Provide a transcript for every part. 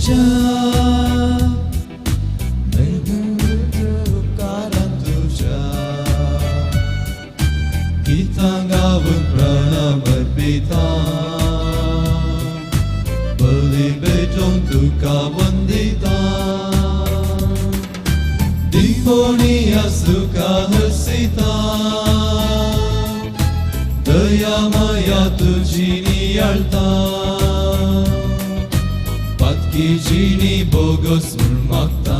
तुझ्या उपकारान तुझ्या गितां गावन प्रणाम अर्पिता बली भेटोवन तुका वंदिता दिपोणिया तुका हसिता दया माया तुजी नियाळता पातकी जिणी बोगस म्हूण मागता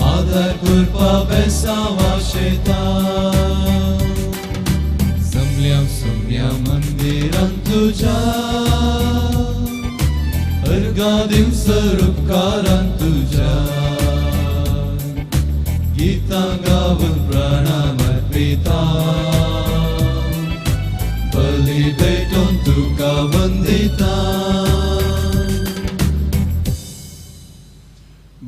आदार करपा बेसांव आशेता जमल्या सुम्या मंदिरान तुज्या अर्गां दिवसर उपकारान तुज्या गितां गावन प्रणाम अर्पिता बली भेटोवन तुका वंदिता.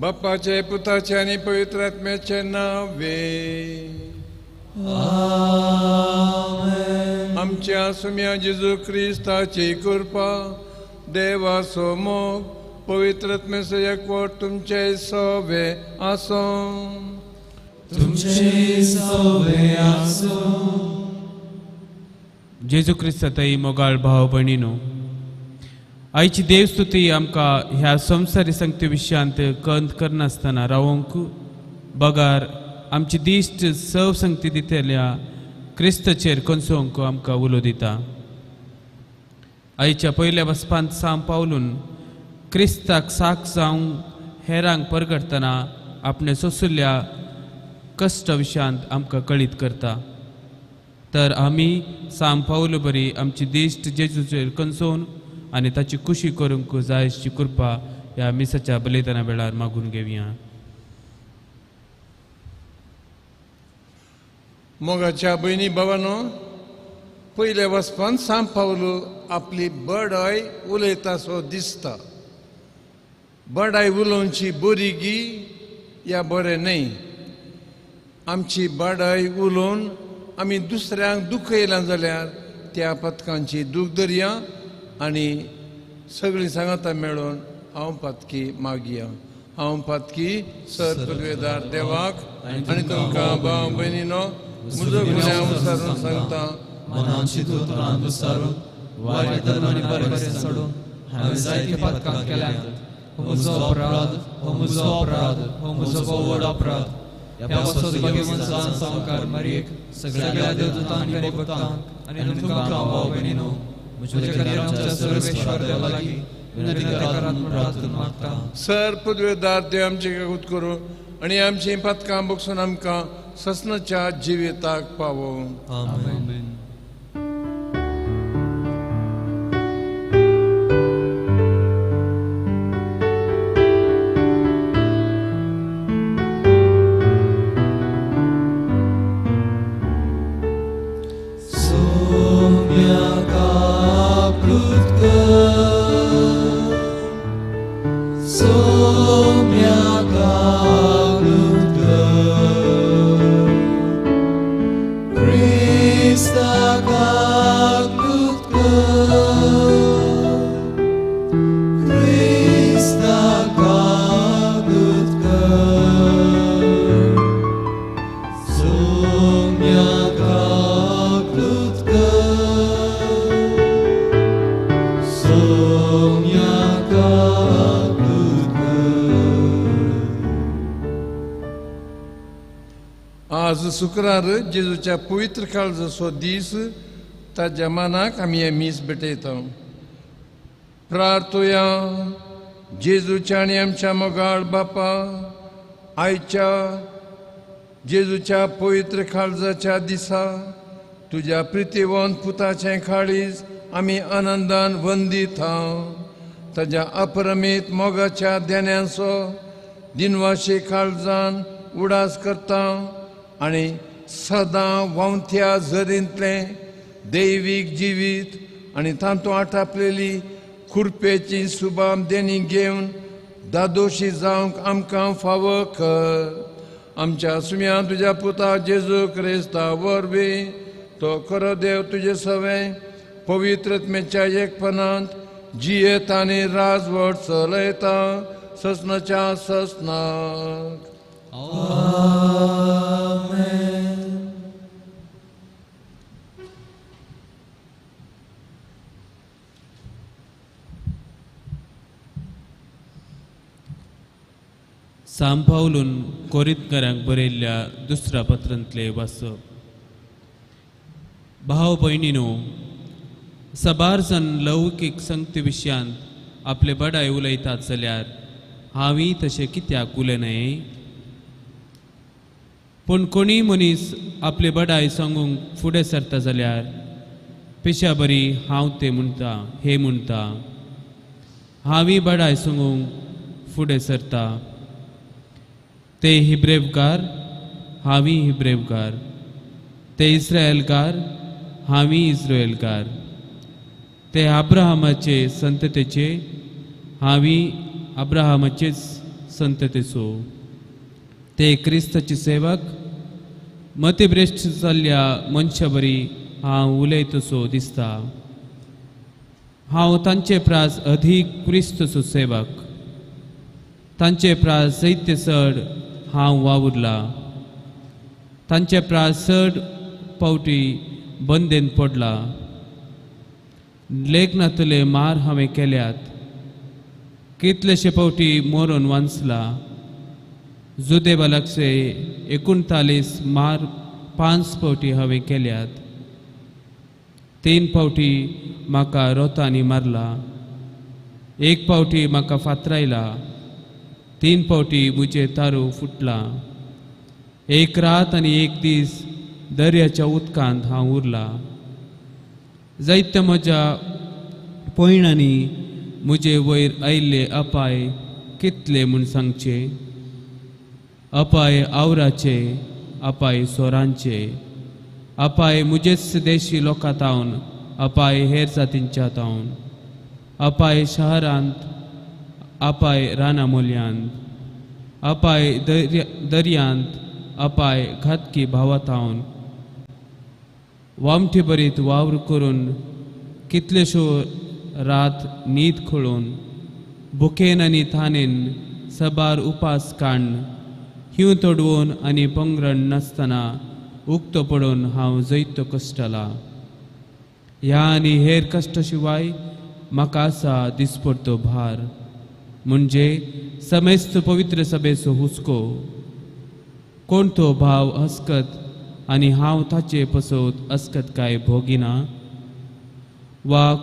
बापाचे पुताचे आनी पवित्र आत्म्याचे नावे आमेन. आमच्या सुम्या जेजू क्रिस्ताची कृपा देवाचो मोग पवित्र आत्म्याचो एकवट तुमचे सवे आसूं. तुमचे सवे आसूं. जेजू क्रिस्ताई मोगाळ भाव भयणीनो, आयची देवस्तुती आमकां ह्या संवसारी संगती विशयांत कंद करनासतना रावोंक बगार आमची दिश्ट सव संगती दितल्या क्रिस्ताचेर कोसोवंक आमकां उलो दिता. आयच्या पयल्या बसपांत साम पावलून क्रिस्ताक साक जावंक हेरांक परगटतना आपणे सोंशिल्ल्या कश्ट विशयांत आमकां कळीत करता. तर आमी साम पावलो बरी आमची दिश्ट जेजूचेर कोसोवन आनी ताची खुशी करूंक जाय अशी कृपा ह्या मिसाच्या बलिदाना वेळार मागून घेवया. मोगाच्या भयणी भावानो, पयल्या वचपान साम पावलो आपली बडाय उलयता सो दिसता. बडाय उलोवची बरी गी या बरें न्हय. आमची बडाय उलोवन आमी दुसऱ्यांक दुखयलां जाल्यार त्या पथकांची दूख धरया आनी सगळीं सांगाता मेळोवन हांव पातकी मागया. हांव पातकी सर पुर्वेदार देवाक आनी तुमकां भाव भयणीनो म्हजो गुन्यांव विचारून सांगता. मनान चिंतून तोंडान विचारून वायट धर्म आनी बरें सोडून हांवें जायतीं पातकां केल्यांत. हो म्हजो अपराध, हो म्हजो अपराध, हो म्हजो व्हड अपराध. ह्या पासत भाग्यवंत जावन सावकार मारयेक सगळ्या देवदूतांक आनी भक्तांक आनी तुमकां भाव भयणीनो म्हज्या खातीर आमच्या सर्वेश्वर देवा लागीं विनंती करात म्हूण प्रार्थना मागता. सर पुर्वेदार देव आमची काकूत करूं आनी आमचीं पातकां बगसून आमकां ससनाच्या जिविताक पावोवं. आमेन. आज शुक्रार जेजूच्या पवित्र काळजाचो दीस, ताज्या मानाक आमी हें मीस भेटयता. प्रार्थुया. जेजूच्या आनी आमच्या मोगाळ बापा, आयच्या जेजूच्या पवित्र काळजाच्या दिसा तुज्या प्रितीवंत पुताचें काळीज आमी आनंदान वंदिता. ताज्या अपरमीत मोगाच्या देण्यांचो दिनवाशी काळजान उडास करता आनी सदां व्हांवत्या झरींतलें दैवीक जिवीत आनी तातूंत आटापलेली खुरपेची सुबाम देणी घेवन दादोशी जावंक आमकां फावो कर. आमच्या सुम्या तुज्या पुता जेजू क्रिस्ता वरवीं तो खरो देव तुजे सवें पवित्रत्मेच्या एकपणांत जियेता आनी राजवट चलयता ससनाच्या ससनाक. आमेन. सांत पावलून कोरिंतकारांक बरयल्ल्या दुसऱ्या पत्रांतलें वाचप. भाव भयणीनो, साबार जण लौकीक संगती विशयांत आपले बडाय उलयतात जाल्यार हांवूय तशें कित्याक उलयनय? पूण कोणीय मनीस आपले बडाय सांगूंक फुडें सरता जाल्यार पिशा बरी हांव तें म्हणटा हें म्हणटा, हांवूय बडाय सांगूंक फुडें सरता. ते हिब्रेवकार, हांवूय हिब्रेवकार. ते इस्रायलकार, हांवूय इस्रायलकार. ते अब्राहमाचे संततेचे, हांवूय अब्राहमाचेच संततेचो. ते क्रिस्ताचे सेवक, मतिभ्रश्ट जाल्ल्या मनशा बरी हांव उलयतसो दिसता. हांव तांचे प्रास अधीक क्रिस्तचो सेवक. तांचे प्रास जैत्य चड हांव वावुरला. तांचे प्रास चड पावटी बंदेन पडला. लेखनांतले मार हांवें केल्यात. कितलेशे पावटी मरून वांचला. जुदेवा लागचे 39 मार 5 पावटी हांवें केल्यात. 3 पावटी म्हाका रोतांनी मारला. 1 पावटी म्हाका फातरायला. 3 पावटी म्हजें तारू फुटला. 1 रात आनी 1 दीस दर्याच्या उदकांत हांव उरला. जायते म्हज्या पयणांनी म्हजे वयर आयिल्ले अपाय कितले म्हूण सांगचे. अपाय आवराचे, अपाय सोरांचे, अपाय म्हजेच देशी लोकां तावन, अपाय हेर जातींच्या तावन, अपाय शहरांत, अपाय राना मोलयांत, अपाय दर्यांत, अपाय घातकी भावातावन. वामठी बरीत वावर करून कितलेश्यो रात न्हीद खळोवन भुकेन आनी थानेन सबार उपास काडून हिंव तोडवून आनी पंगरण नासतना उक्तो पडून हांव जैतो कश्टला. ह्या आनी हेर कश्टा शिवाय म्हाका आसा दिसपडतो भार, म्हणजे समेस्त पवित्र सभेचो हुस्को. कोण तो भाव हसकत आनी हांव ताचे पसत अस्कत काय भोगिना? वा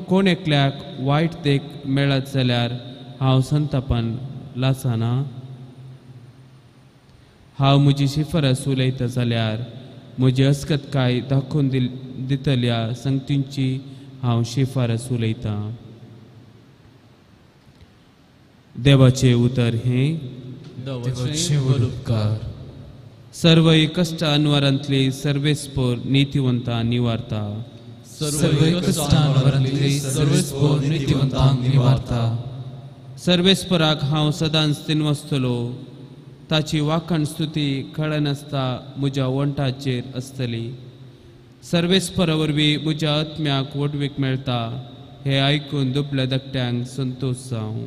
कोण एकल्याक वायट देख मेळत जाल्यार हांव संतापान लासना? हांव म्हजी शिफारस उलयता जाल्यार म्हजी अस्कत काय दाखोवन दितल्या संगतींची हांव शिफारस उलयतां. देवाचें उतर हें. देवाचे उपकार. सर्वय कश्ट अनवरांतली सर्वेस्पोर नीतिवंता निवारता. सर्वय कश्टांवरांतली सर्वेस्पोर नीतिवंतांक निवारता. सर्वेस्पराक हांव सदांच तिनवसतलो. ताची वाखण स्तुती कळनासता म्हज्या वंठाचेर आसतली. सर्वेस्परा वरवीं म्हज्या आत्म्याक व्हडवीक मेळटा हें आयकून दुबल्या धाकट्यांक संतोश जावं.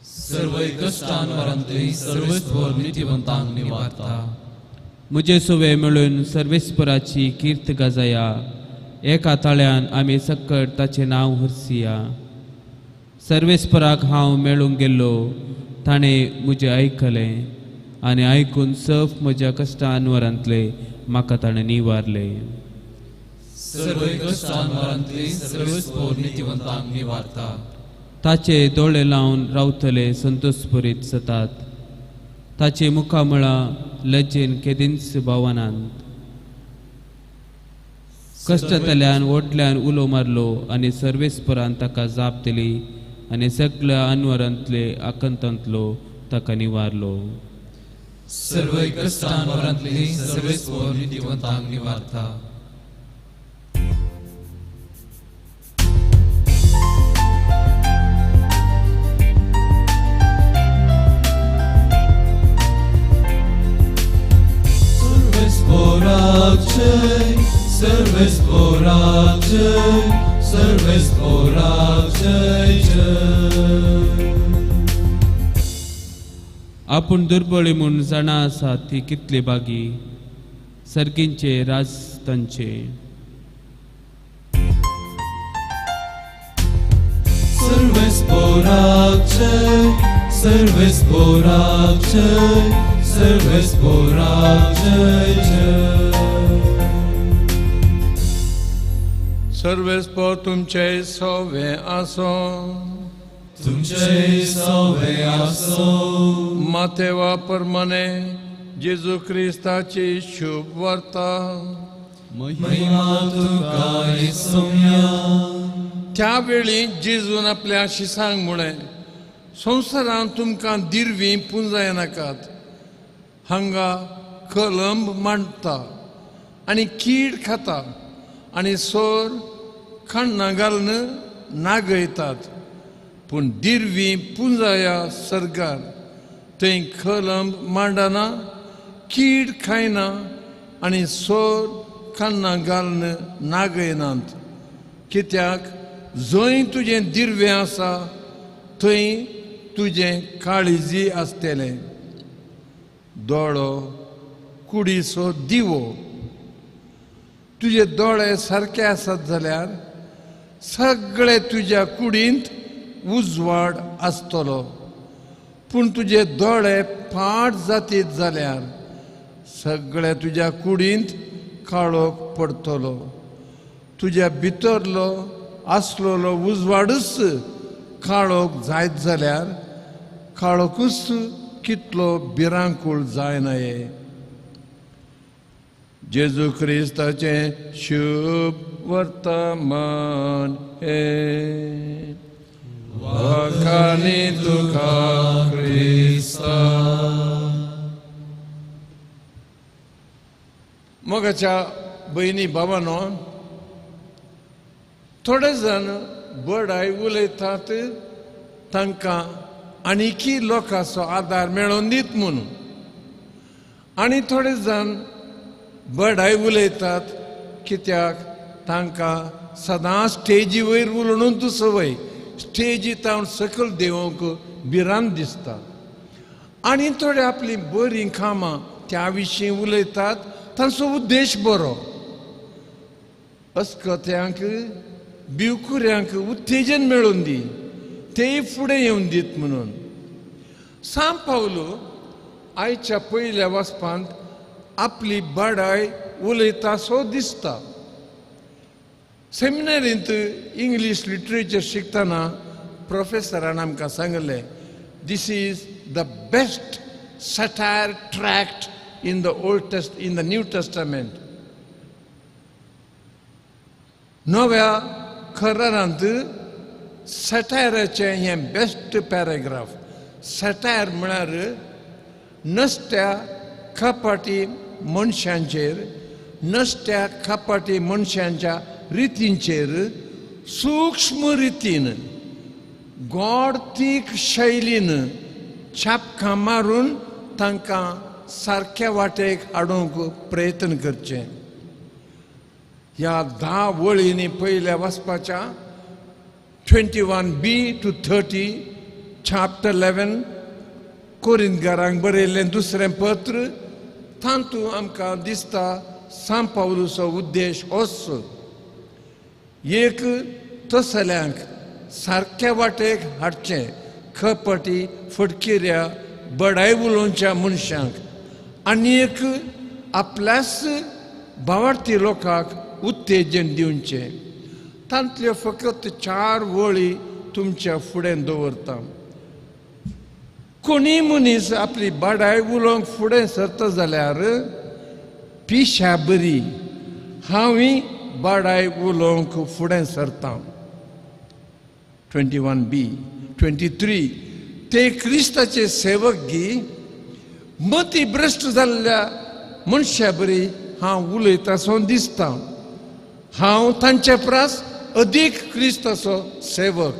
सर्वय कश्टांवरांतली सर्वेस्पोर नीतिवंतांक निवारता. म्हजे सुवे मेळून सर्वेस्पराची कीर्त गाजया. एका ताळ्यान आमी सक्कड ताचें नांव हरसिया. सर्वेस्पराक हांव मेळूंक गेल्लो, ताणें म्हजें आयकलें आनी आयकून सफ म्हज्या कश्टा अनवरांतले म्हाका ताणें निवारलें. सर्वय कश्टांवरांतली सर्वेस्पोर नीतिवंतांक निवारता. ताचे दोळे लावन रावतले संतोषभरीत जातात. ताचे मुखामळां लजेन केदींच भावनांत. कश्टांतल्यान व्हडल्यान उलो मारलो आनी सर्वेस्परान ताका जाप दिली आनी सगळ्या अनवरांतले आकांतांतलो ताका निवारलो. सर्वय कश्टांवरांतली सर्वेस्पोर नीतिवंतांक निवारता. Serves por Serves por जय. आपूण दुर्बळी म्हूण जाणा आसा ती कितली बागी सर्गींचे राज तांचे. सर्वेस पोराक जय, सर्वेस पोराक जय, सर्वेस पोराक जय जय. सर्वेस पो तुमचे सोवे आसो, तुमचे सोवे आसो. मातेवा परमाने जेजू क्रिस्ताची शुभ वार्ता. महिमा तुका येसुम्या. त्यावेळी जेजून आपल्या शिसांक म्हळें, संवसारांत तुमकां दिरवीं पुंजाय नाकात, हांगा कलंब मांडटा आनी कीड खाता आनी सोर खाण्णां घालून नागयतात, पूण दिरवीं पुंजाया सर्गार, थंय कलंब मांडना, कीड खायना आनी सोर खाण्णां घालून नागयनात. कित्याक जंय तुजें दिरवें आसा थंय तुजें काळीजी आसतलें. दोळो कुडीचो दिवो, तुजे दोळे सारके आसत जाल्यार सगळे तुज्या कुडींत उजवाड आसतलो, पूण तुजे दोळे फाट जातीत जाल्यार सगळे तुज्या कुडींत काळोख पडटलो. तुज्या भितरलो आसलेलो उजवाडूच काळोख जायत जाल्यार काळोखूच कितलो भिरांकूळ जायना. हे जेजू क्रिस्ताचें शुभ वर्तमान हें. वाखाणी तुका क्रिस्ता. मोगाच्या भयणी भावानो, थोडे जाण बडाय उलयतात तांकां आनीकी लोकांचो आदार मेळोवन दीत म्हणून, आनी थोडे जाण बडाय उलयतात कित्याक तांकां सदां स्टेजी वयर उलोवनूच संवय, स्टेजी तावन सकयल देंवोवंक भिरांत दिसता. आनी थोडे आपलीं बरीं कामां त्या विशीं उलयतात, तांचो उद्देश बरो, अस्कत्यांक भिवकुऱ्यांक उत्तेजन मेळून दी, तेय फुडें येवन दीत म्हणून. सांव पावलो आयच्या पयल्या वाचपांत आपली बाडाय उलयता सो दिसता. सेमिनरींत इंग्लीश लिटरेचर शिकतना प्रोफेसरान आमकां सांगलें, this is the best satire tract in the old in the New Testament. नव्या खरारांत सटायराचें हें बेस्ट पॅराग्राफ. सटायर म्हळ्यार नसत्या कपाटी मनशांचेर, नसत्या कपाटी मनशांच्या रितींचेर सूक्ष्म रितीन गोड तीख शैलीन छापकां मारून तांकां सारक्या वाटेक हाडूंक प्रयत्न करचें. ह्या 10 वळींनी पयल्या वाचपाच्या 21b to 30 chapter 11 कोरिंतकारांक बरयल्लें दुसरें पत्र, तातूंत आमकां दिसता सांव पावलूचो उद्देश होच, एक तसल्यांक सारक्या वाटेक हाडचें, खपटी फटकिऱ्या बडाय उलोवच्या मनशांक, आनी एक आपल्याच भावार्थी लोकांक उत्तेजन दिवचें. तांतल्यो फकत 4 वळी तुमच्या फुडें दवरता. कोणीय मनीस आपली बाडाय उलोवंक फुडें सरता जाल्यार पिशा बरी हांवूय बाडाय उलोवंक फुडें सरता. 21b 23 ते क्रिस्ताचे सेवक गी मती भ्रश्ट जाल्ल्या मनशा बरी हांव उलयता सो दिसता, हांव तांचे परस अदीक क्रिस्ताचो सेवक.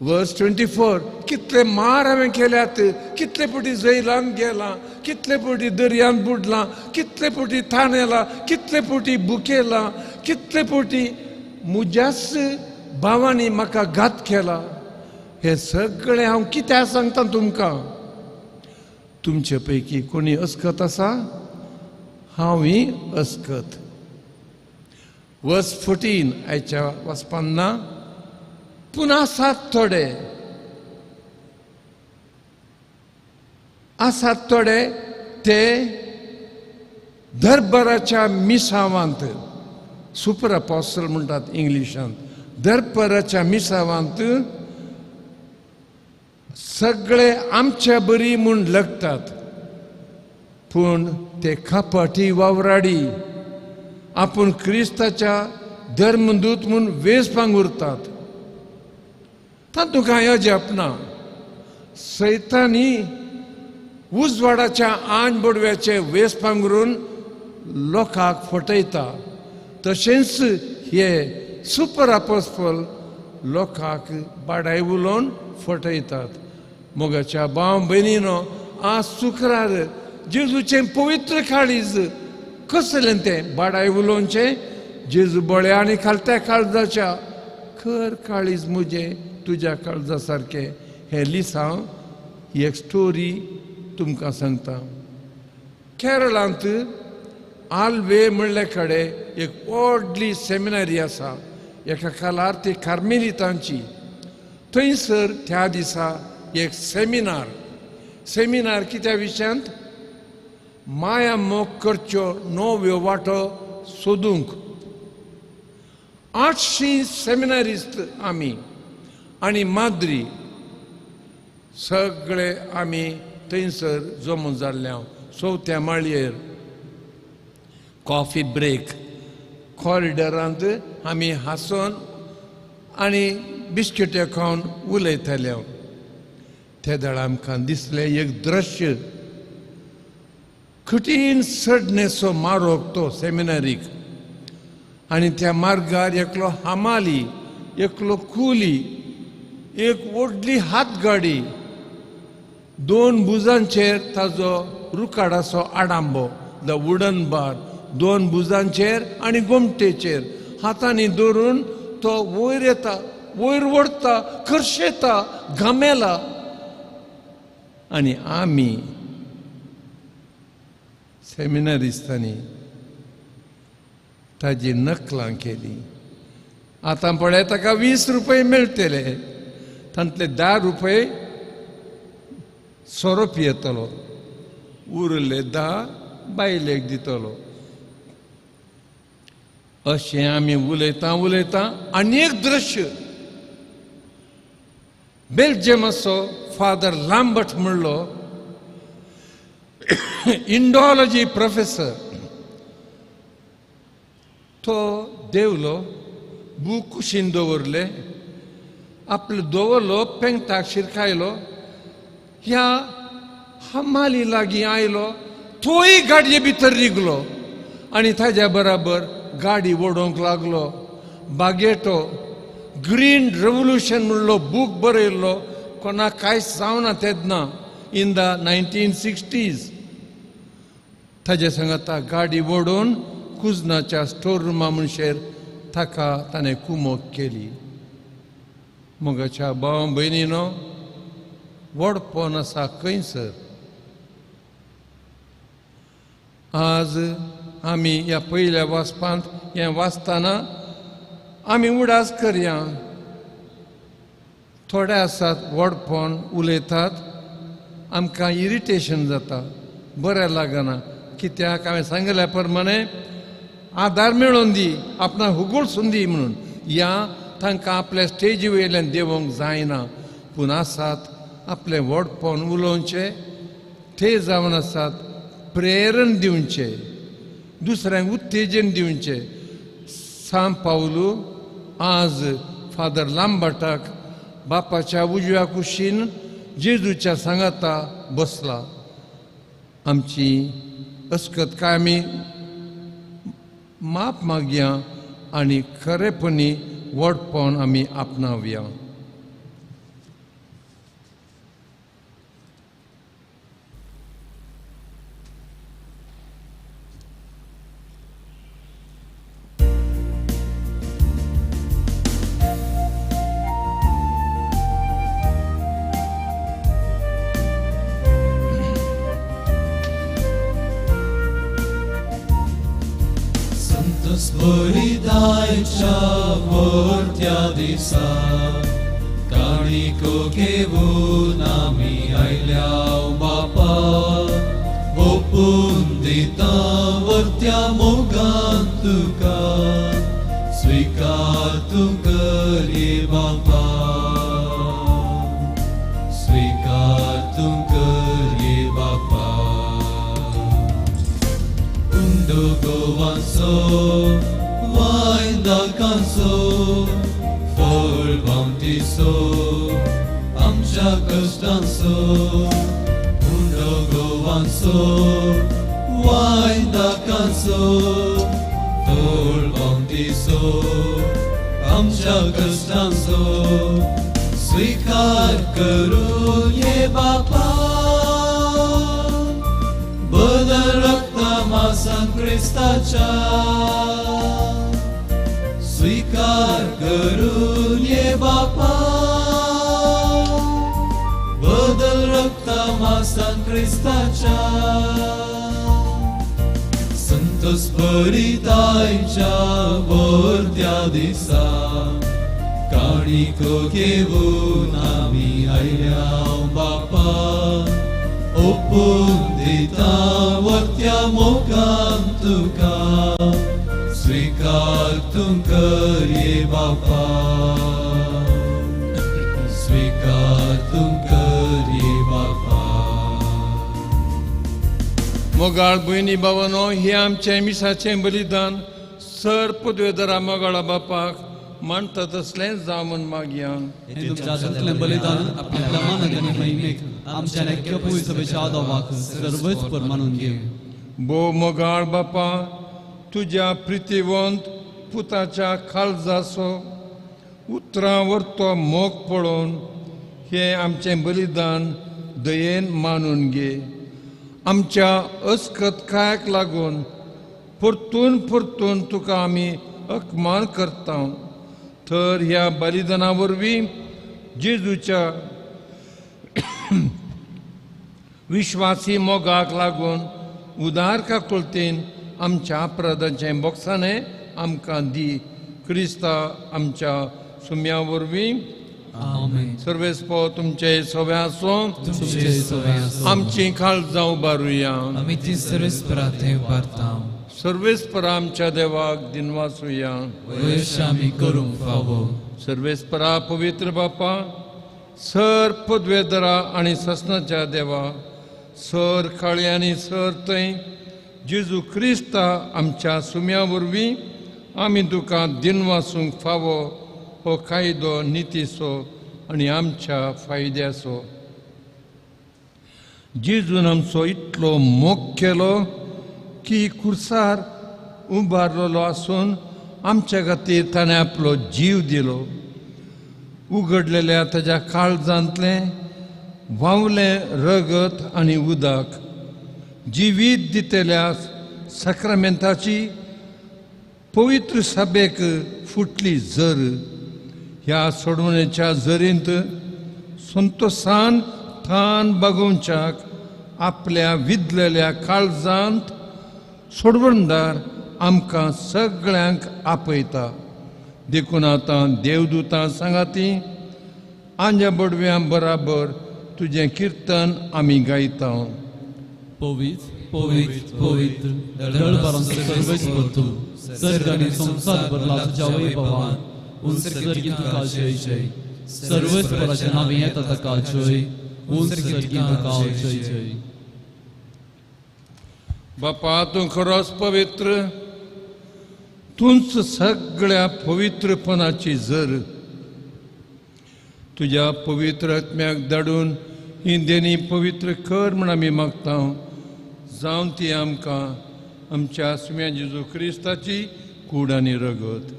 वर्स 24 कितले मार हांवें केल्यात, कितले फावटी जैलान गेलां, कितले फावटी दर्यान बुडलां, कितले फावटी ताणेलां, कितले फावटी भुकेलां, कितले फावटी म्हज्याच भावांनी म्हाका घात केला. हें सगळें हांव कित्याक सांगता तुमकां? तुमचे पैकी कोणी अस्कत आसा? हांवूय अस्कत. वर्स 14 आयच्या वाचपान ना, पूण आसात थोडे, आसात थोडे ते दरबाराच्या मिसावांत, सुपर अपोस्टल म्हणटात इंग्लिशांत, दरबाराच्या मिसावांत सगळे आमच्या बरी म्हूण लगतात, पूण ते कपाटी वावराडी आपूण क्रिस्ताच्या धर्मदूत म्हूण वेस पांगुरतात. तातूंत कांय अजाप ना. सैतानी उजवाडाच्या आन बोडव्याचे वेस पांगरून लोकांक फटयता, तशेंच हे सुपर अपोस्टल लोकांक बाडाय उलोवन फटयतात. मोगाच्या भाव भयणीनो, आज शुक्रार जेजूचें पवित्र काळीज कसलें तें बाडाय उलोवचें? जेजू बळ्या आनी खालत्या काळजाच्या, खर काळीज म्हजें तुज्या काळजा सारकें. हें लिसांव ही एक स्टोरी तुमकां सांगता. केरळांत आल्वे म्हणले कडेन एक व्हडली सेमिनरी आसा, एका काळार ती कार्मेलितांची. थंयसर त्या दिसा एक सेमिनार, सेमिनार कित्या विशयांत? माया मोग करच्यो नव्यो वाटो सोदूंक. 800 सेमिनारिस्त आमी आनी माद्री सगळे आमी थंयसर जमून जाल्ले. चवथ्या माळयेर कॉफी ब्रेक, कॉरिडॉरांत आमी हांसून आनी बिस्किट्यो खावन उलयताले. ते वेळार आमकां दिसलें एक दृश्य, कठीण चडणेचो मार्ग तो सेमिनारीक, आनी त्या मार्गार एकलो हमाली, एकलो कुली, एक व्हडली हातगाडी, दोन भुजांचेर ताजो रुकाडाचो आडांबो, the wooden बार, दोन भुजांचेर आनी गोमटेचेर हातांनी धरून तो वयर येता, वयर ओडटा, खर्शेता, घामेला. आनी आमी सेमिनारिस्तांनी ताजी नकलां केली. आतां पळय ताका 20 रुपये मेळटले, तांतले 10 रुपये सोरो पियेतलो, उरले 10 बायलेक दितलो. अशें आमी उलयता उलयता आनी एक दृश्य, बेल्जियमाचो फादर लांबट म्हणलो इंडोलॉजी प्रोफेसर, तो देवलो, बूक कुशीन दवरले, आपलो दवरलो, पेंगटाक शिरकायलो, ह्या हमाली लागीं आयलो, तोय गाडये भितर रिगलो आनी ताज्या बराबर गाडी ओडोवंक लागलो. बागेटो ग्रीन रेवोल्युशन म्हणलो बूक बरयल्लो, कोणाक कांयच जावना तेन्ना इन the 1960s. ताजे सांगाता गाडी ओडून कुजनाच्या स्टोर रुमा मनशेर ताका ताणें कुमोक केली. मोगाच्या भाव भयणीनो, व्हडपण आसा खंयसर? आज आमी ह्या पयल्या वाचपांत हें वाचतना आमी उडास करया. थोडे आसात व्हडपण उलयतात, आमकां इरिटेशन जाता, बरें लागना. कित्याक? हांवें सांगल्या प्रमाणे आदार मेळोवन दी, आपणाक हुगोळसून दी म्हणून. या तांकां आपल्या स्टेजी वयल्यान देंवोंक जायना, पूण आसात आपलें व्हडपण उलोवचें, ते जावन आसात प्रेरण दिवचें, दुसऱ्यांक उत्तेजन दिवचें. सांत पावलू आज फादर लांबाटाक बापाच्या उजव्या कुशीन जेजूच्या सांगाता बसला. आमची अस्कत काय आमी माप मागया आनी खरेपणी व्हडपण आमी आपणावया. बरितायच्या वर्त्या दिसा काणिको घेवन आमी आयल्या बापा ओपून दिता वर्त्या मोगान तुका स्वीकार तूं कर ये बापा स्वीकार तूं कर ये बापा उंडो गोवांचो वायन दाकांचो फळ बावटीचो आमच्या कश्टांचो उंडो गोवांचो वायन दाकांचो फळ बावटीचो आमच्या कश्टांचो स्वीकार करून ये बापा बदल रक्त मासान क्रिस्ताच्या स्वीकार करून ये बापा बदल रक्त मासान क्रिस्ताच्या संतोष बरितायच्या वर्त्या दिसा काणिको घेवन आमी आयल्या बापा ओपून दिता वर्त्या मोगान तुका स्वीकार तूं कर ये बापा स्वीकार तूं कर ये बापा. मोगाळ भयणी बाबानो हे आमचें मिसाचें बलिदान सर पदवेदरा मोगाळा बापाक मानता तसलेंच जावं म्हूण मागया. हे तुमच्या हातांतलें बलिदान आपल्या मानाक आनी महिमेक आमच्या नेक्य पवित्र सभेच्या आदावाक सर्वच पर मानून घेव. भोव मोगाळ बापा तुज्या प्रितीवंत पुताच्या काळजाचो उतरां वरतो मोग पळोवन हें आमचें बलिदान दयेन मानून घे. आमच्या अस्कतकायक लागून परतून परतून तुका आमी अपमान करता तर ह्या बलिदाना वरवीं जेजूच्या विश्वासी मोगाक लागून उदार काकुळतेन आमच्या अपराधांचें बोक्साणें आमकां दी क्रिस्ता आमच्या सुम्या वरवीं. आमेन. सर्वेस्पो तुमचे सवे आसूं तुमचे सवे आसूं. आमची काळजां उबारुया. आमी ती सर्वेस्परा थंय उबारता. सर्वेस्परा आमच्या देवाक दिनवासुया. वयश आमी करूंक फावो. सर्वेस्परा पवित्र बापा सर पदवेदरा आनी ससनाच्या देवा सर काळी आनी सर थंय जेजू क्रिस्ता आमच्या सुम्या वरवीं आमी तुका दिनवासूंक फावो हो कायदो नितीचो आनी आमच्या फायद्याचो. जेजून आमचो इतलो मोग केलो की कुर्सार उबारलेलो आसून आमच्या खातीर ताणें आपलो जीव दिलो. उगडलेल्या ताज्या काळजांतलें व्हांवलें रगत आनी उदक जिवीत दितल्या साक्रामेंताची पवित्र सभेक फुटली जर. ह्या सोडवणेच्या जरींत संतोसान थान बागोवच्याक आपल्या विदलेल्या काळजांत सोडवणदार आमकां सगळ्यांक आपयता. देखून आतां देवदूतां सांगाती आंज्या बडव्यां बराबर तुजें कीर्तन आमी गायता. पवित्र पवित्र पवित्र दळभरांचो सर्वेस्पर तूं सर्ग आनी संवसार भरला तुज्या वैभवान. उंच सर्गीं तुका जय जय. सर्वेस्पराच्या नांवान येता ताका जय. उंच सर्गीं तुका जय जय. बापा तूं खरोच पवित्र तूंच सगळ्या पवित्रपणाची जर. तुज्या पवित्र आत्म्याक धाडून ही देणी पवित्र कर म्हूण आमी मागता. जावन ती आमकां आमच्या सुम्या जेजू क्रिस्ताची कूड आनी रगत.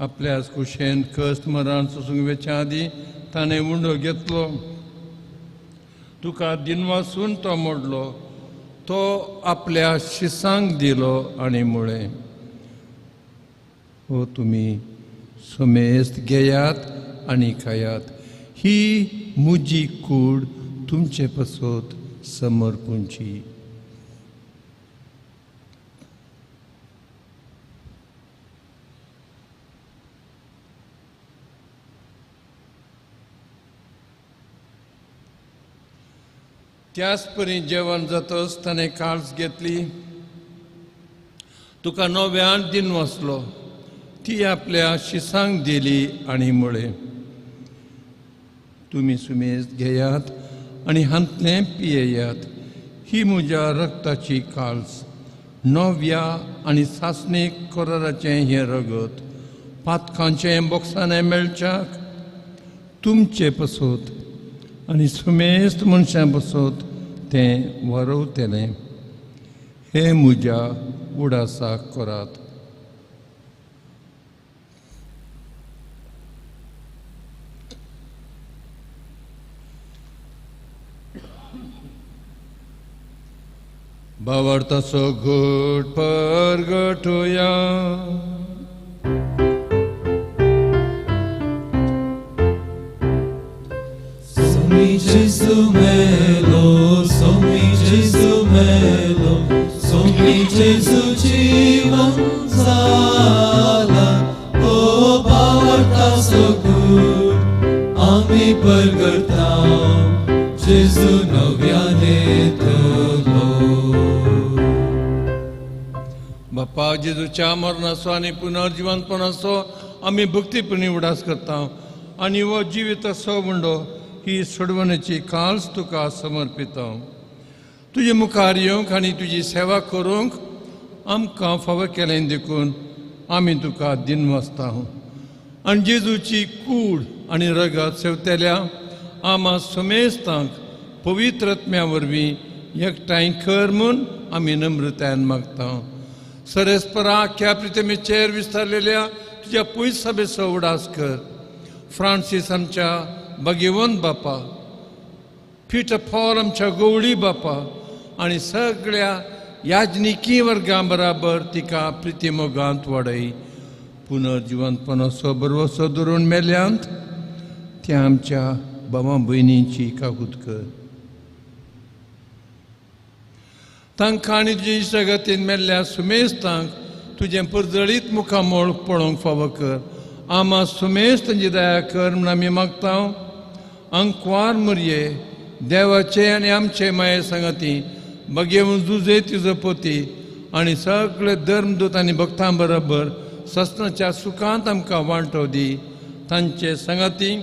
आपल्याच कुशेन कस्ट मरण सोसूंक वेच्या आदीं ताणें उंडो घेतलो तुका दिनवासून तो मोडलो तो आपल्या शिसांक दिलो आनी म्हळें हो तुमी समेस्त घेयात आनी खायात ही म्हजी कूड तुमचे पासत समर्पूंची. त्याच परी जेवण जातच ताणें काळज घेतली, तुका नव्यान दिन वसलो, ती आपल्या शिसांक दिली आनी म्हळें, तुमी सुमेज घेयात आनी हांतलें पियेयात, ही म्हज्या रक्ताची काळज, नव्या आनी सासणीक कराराचें हें रगत, पातकांचें बोक्साणें मेळच्याक तुमचे पसत आनी सुमेस्त मनशां पसत तें वरवतलें. हें म्हज्या उडासाक करात. भावार्थाचो घट परगटुया. Somi Gesù melo, Somi Gesù melo, Somi Gesù जीवन जाला, ओ भावार्थाचो घट आमी परगटाव, जेजू नव्याने येतलो. बापा, जेजूच्या मरणाचो आनी पुनर्जिवंतपणाचो आमी भक्तीपणी उडास करता आनी हो जिविताचो उंडो ही सोडवणेची काळज तुका समर्पिता. तुजे मुखार येवंक आनी तुजी सेवा करूंक आमकां फावो केलें देखून आमी तुका दिनवासता. आनी जेजूची कूड आनी रगत सेवतेल्या आमा समेस्तांक पवित्र आत्म्या वरवीं एकठांय कर म्हूण आमी नम्रतायेन मागता. सरेस्परा आख्या प्रितमेचेर विस्तारलेल्या तुज्या पयस सभेचो उडास कर. फ्रांसीस आमच्या भाग्यवंत बापा, पीटर पॉल आमच्या गवळी बापा आनी सगळ्या याजनिकी वर्गां बराबर तिका प्रितिमोगांत वाडय. पुनर्जिवंतपणाचो बरवसो धरून मेल्यांत त्या आमच्या बाबा भयणींची काकूत कर. तांकां आनी तुजे इश्टागतीन मेल्ल्या सुमेस्तांक तुजें परजळीत मुखामळ पळोवंक फावो कर. आमा सुमेस्त तांची दया कर म्हूण आमी मागता. अंकवार मुरये देवाचे आनी आमचे माये सांगाती बगेवन जुजे तुजो पोती आनी सगळे धर्मदूत आनी भक्तां बरोबर ससनाच्या सुखांत आमकां वांटो दी. तांचे सांगाती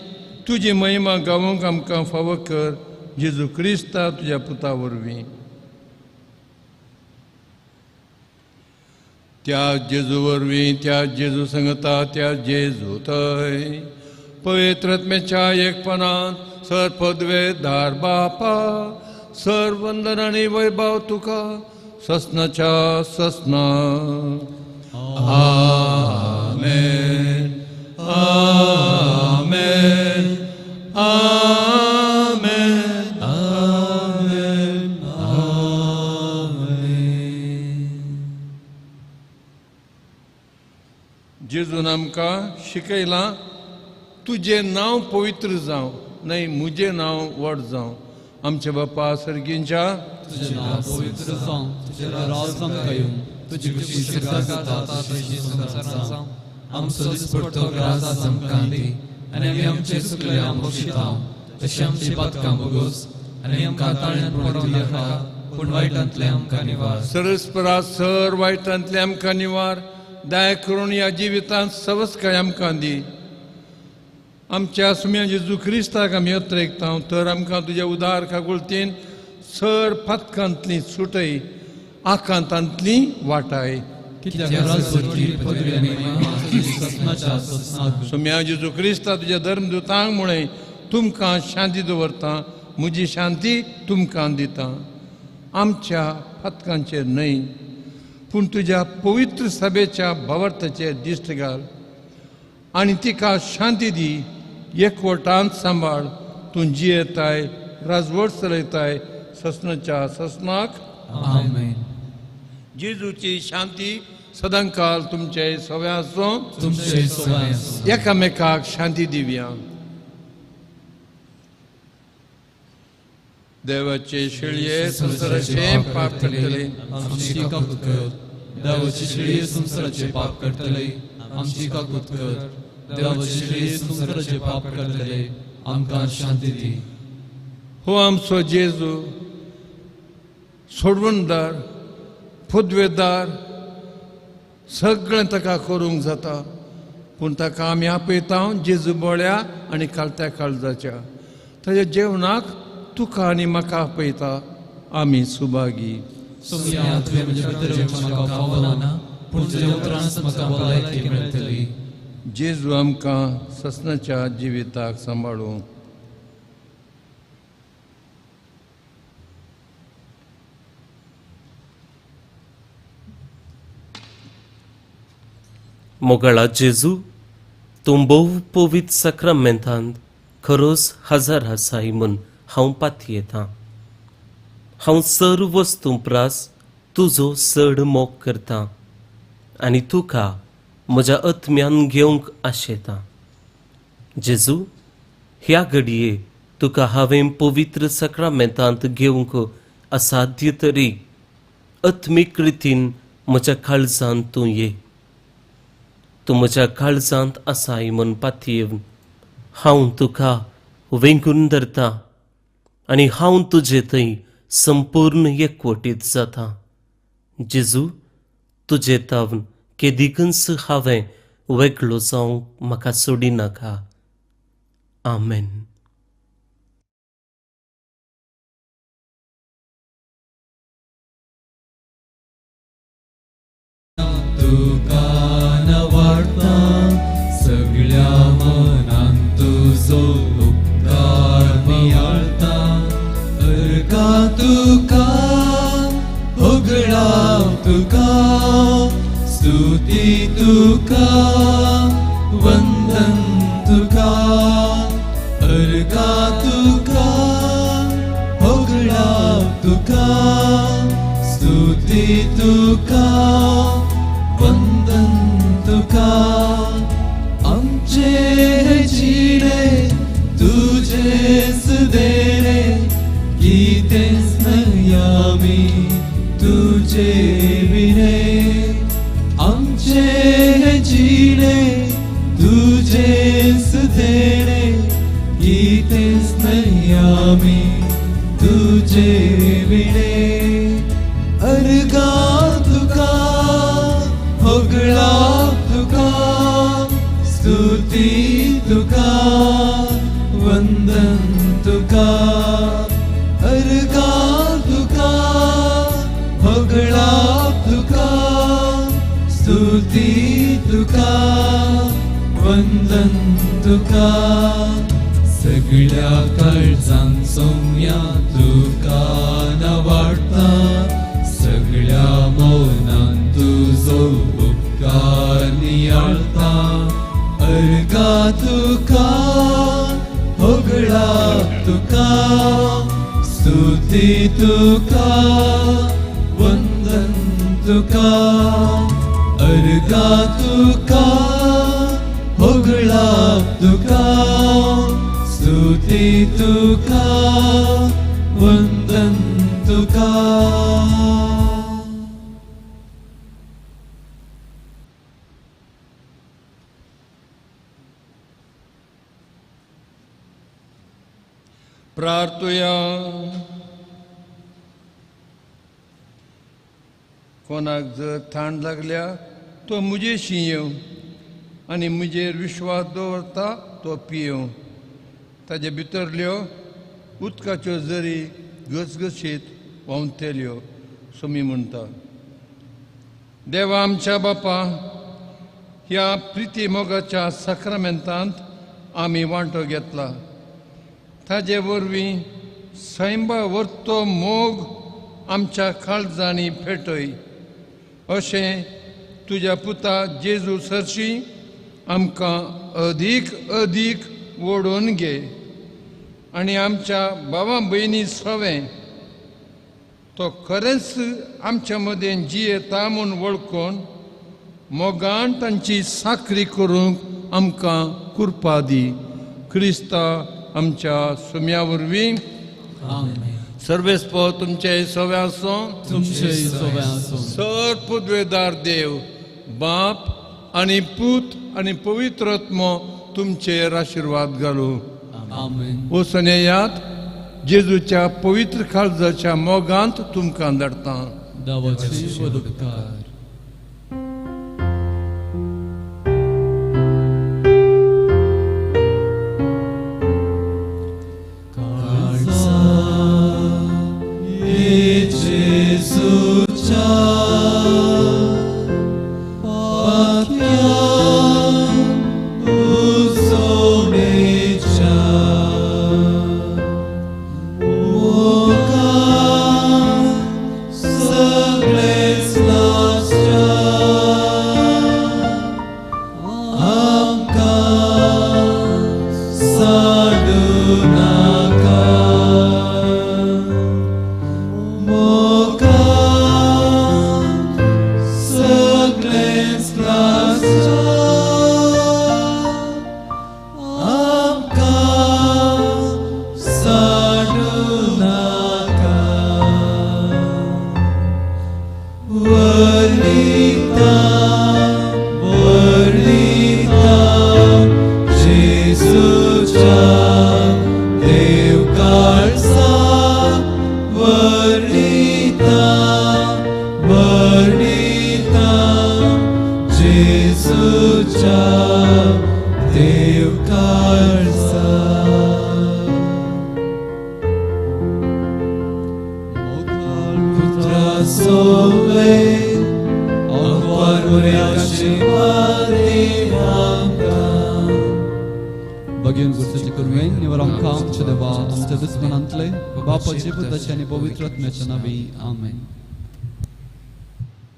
तुजी महिमा गावोंक आमकां फावो कर, जेजू क्रिस्ता तुज्या पुता वरवीं. त्या जेजू वरवीं, त्या जेजू संगता, त्या जेजू थंय पवित्र आत्म्याच्या एकपणान सर पदवेदार बापा, सर वंदन आनी वैभव तुका ससनाच्या ससना. आमेन, आमेन, आमेन, आमेन, आमेन. जेजून आमकां शिकयलां, तुजें नांव पवित्र जावं, न्हय म्हजें नांव व्हड जावं. आमचे बापा सर्गींच्या, तुजें नांव पवित्र जावं, तुजें राज आमकां येवं, तुजी खुशी स्वर्गांत जाता तशी संवसारांत जावं. आमचो दिसपडतो ग्रास आज आमकां दी आनी आमी आमचे चुकले आम बक्षितांव, तशें आमची पातकां भोगोस आनी आमकां ताळ्यान पडोवंक नाका, पूण वायटांतलें आमकां निवार. सरस्परा सर वायटांतलें आमकां निवार. दया करून ह्या जिवितांत सवस्काय आमकां दी. आमच्या सुम्या जेजू क्रिस्ताक आमी अत्रेकता, तर आमकां तुज्या उदार काकुळतीन सर पातकांतली सुटय, आकांतांतली वाटाय. सुम्या जेजू क्रिस्ता तुज्या धर्मदूतांक म्हळें, तुमकां शांती दवरता, म्हजी शांती तुमकां दिता. आमच्या पातकांचेर न्हय, पूण तुज्या पवित्र सभेच्या भावार्थाचेर दिश्ट घाल आनी तिका शांती दी. एकवटांत सांबाळ. तूं जियेताय, राजवट चलयताय ससनाच्या ससनाक. आमेन. जेजूची शांती सदांकाल तुमचे सवय आसूं, तुमचे सवय आसूं. एकामेकाक शांती दिवया. देवाचे शेळये संवसाराचे पाप करतले, आमची काकूत कर. देवाचे शेळये संवसाराचे पाप करतले, आमची काकूत कर. देवाचे शेळये संवसाराचे पाप करतले, आमकां शांती दी. हो आमचो जेजू, सोडवणदार, पुदवेदार, सगळें ताका करूंक जाता. पूण ताका आमी आपयता जेजू बोळ्या आनी कालत्या काळजाच्या ताज्या जेवणाक तुका आनी म्हाका आपयता. आमी सुभागी. जेजू आमकां ससनाच्या जिविताक सांबाळूं. मोगाळा जेजू, तूं भोव पवित्र साक्रामेंतांत खरोच हजार आसाय म्हूण हांव पातयेतां. हांव सर्व वस्तूं प्रास तुजो चड मोग करतां आनी तुका म्हज्या आत्म्यान घेवंक आशेतां. जेजू, ह्या घडये तुका हांवें पवित्र साक्रामेंतांत घेवंक असाध्य तरी आत्मीक रितीन म्हज्या काळजांत तूं ये. तूं म्हज्या काळजांत आसाय म्हूण पातयेवन हांव तुका वेंगून धरता आनी हांव तुजे थंय संपूर्ण एकवटीत जाता. जेजू, तुजे तावन केदिकूच हांवें वेगळो जावंक म्हाका सोडिनाका. आमेन. तुका नवाडता सगळ्या मनान तुजो उपकार नियाळता. अर्गा तुका होगडाव तुका, स्तुती तुका, वंदन तुका. अर्गा तुका होगडाव तुका, स्तुती तुका, वंदन तुका. आमचे जिणे तुजेच देणे, कितेंच न्हय आमी तुजे विणे. आमचे जिणे तुजेच देणे, कितेंच न्हय आमी तुजे विणे. अर्गा तुका होगळा तुका, स्तुती तुका, वंदन तुका. अर्गा तुका होगळा तुका, स्तुती तुका, वंदन तुका. सगळ्या काळजान सोम्या तुका नवाडता, सगळ्या मौनान तुजो उपकार नियाळता. अर्गा तुका होगळा तुका, स्तुती तुका, वंदन तुका. अर्गा तुका होगळा तुका, स्तुती तुका, वंदन तुका. प्रार्थुया. कोणाक जर थाण लागल्या तो म्हजेशी येवं आनी म्हजेर विश्वास दवरता तो पियेवं. ताजे भितरल्यो उदकाच्यो जरी घसघशीत व्हांवतल्यो. सोमी म्हणटा, देवा आमच्या बापा, ह्या प्रिती मोगाच्या साक्रामेंतांत आमी वांटो घेतला. ताजे वरवीं सैंबा वरतो मोग आमच्या काळजांनी पेटय, अशें तुज्या पुता जेजू सरशी आमकां अदीक अदीक ओडून घे आनी आमच्या भावा भयणी सवें तो खरेंच आमच्या मदें जियेता म्हूण वळखून मोगान तांची साकरी करूंक आमकां कृपा दी. क्रिस्ता आमच्या सुम्या वरवीं. सर्वेस्पो तुमचे सवे आसूं, सर पुदवेदार देव बाप आनी पूत आनी पवित्र आत्मो तुमचेर आशिर्वाद घालूं. वचून येयात. जेजूच्या पवित्र काळजाच्या मोगांत तुमकां धाडटा. Amen.